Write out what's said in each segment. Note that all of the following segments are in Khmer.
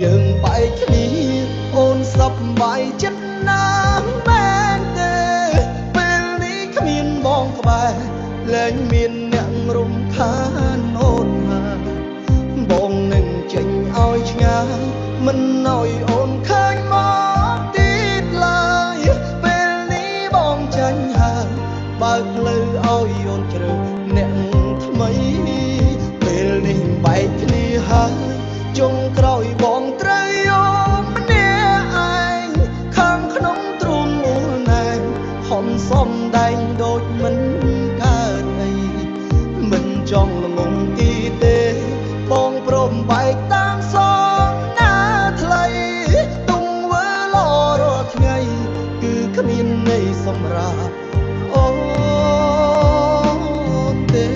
យើងបែកគ្នាអូនសប្បាយចិត្តណាស់មែនទេពេលនេះគ្មានបងក្បែរលែងមានអ្នករំខានអូនហើយបងនឹងចេញឲ្យឆ្ងាយមិនឲ្យអូនឃើញមកទៀតឡើយពេលនេះបងចាញ់ហើយបើកផ្លូវឲ្យអូនជ្រើសអ្នកថ្មីពេលនេះបែកគ្នាហើយចុងក្រោយបងត្រូវយកម្នាក់ឯងខាងក្នុងទ្រូងមូលណែនខំសំដែងដូចមិនកើតអីមិនចង់ល្ងងទីទេបងព្រមបែកតាមសងណាថ្លៃទុំវើល្អរាល់ថ្ងៃគឺគ្មានន័យសម្រាប់អូនទេ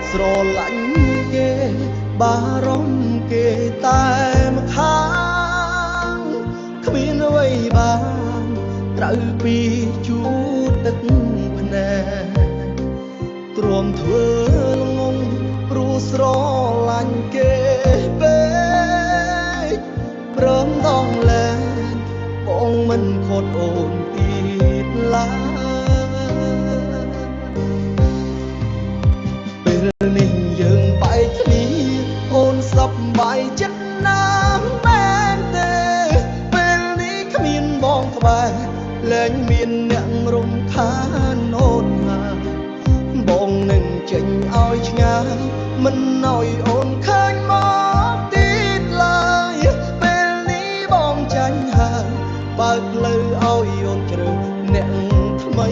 ស្រឡាញ់គេបារម្ភគេតែម្ខាងគ្មានអ្វីបានត្រូវពីជួទឹកភ្នែកទ្រាំធ្វើល្ងងព្រោះស្រឡាញ់គេពេកព្រមដងលែងបងមិនខត់អូនទៀតឡើយពេលនេះយើងបែកគ្នាអូនសប្បាយចិត្តណាស់មែនទេពេលនេះគ្មានបងក្បែរលែងមានអ្នករំខានអូនហើយបងនឹងចេញឲ្យឆ្ងាយមិនឲ្យអូនឃើញមកទៀតឡើយពេលនេះបងចាញ់ហើយបើកផ្លូវឲ្យអូនជ្រើសអ្នកថ្មី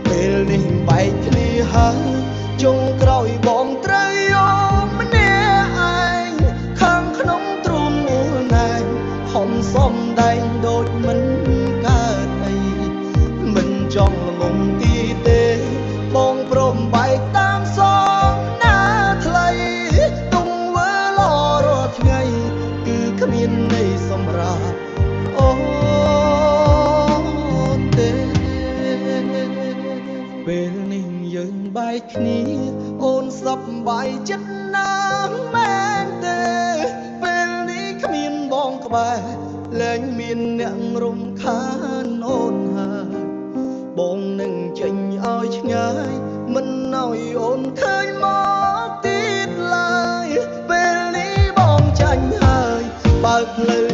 ពេលនេះបែកគ្នាហើយចុងក្រោយបងត្រូវយកម្នាក់ឯងខាងក្នុងទ្រូងមូលណែនខំសំដែងដូចមិនកើតអីមិនចង់ល្ងងទីទេបងព្រមបែកតាមសងណាថ្លៃទុំវើល្អរាល់ថ្ងៃគឺគ្មានន័យសម្រាប់អូនទេពេលនេះយើងបែកគ្នាអូនសប្បាយចិត្តណាស់មែនទេពេលនេះគ្មានបងក្បែរលែងមានអ្នករំខានអូនហើយបងនឹងចេញឲ្យឆ្ងាយមិនឲ្យអូនឃើញមកទៀតឡើយពេលនេះបងចាញ់ហើយបើកផ្លូវ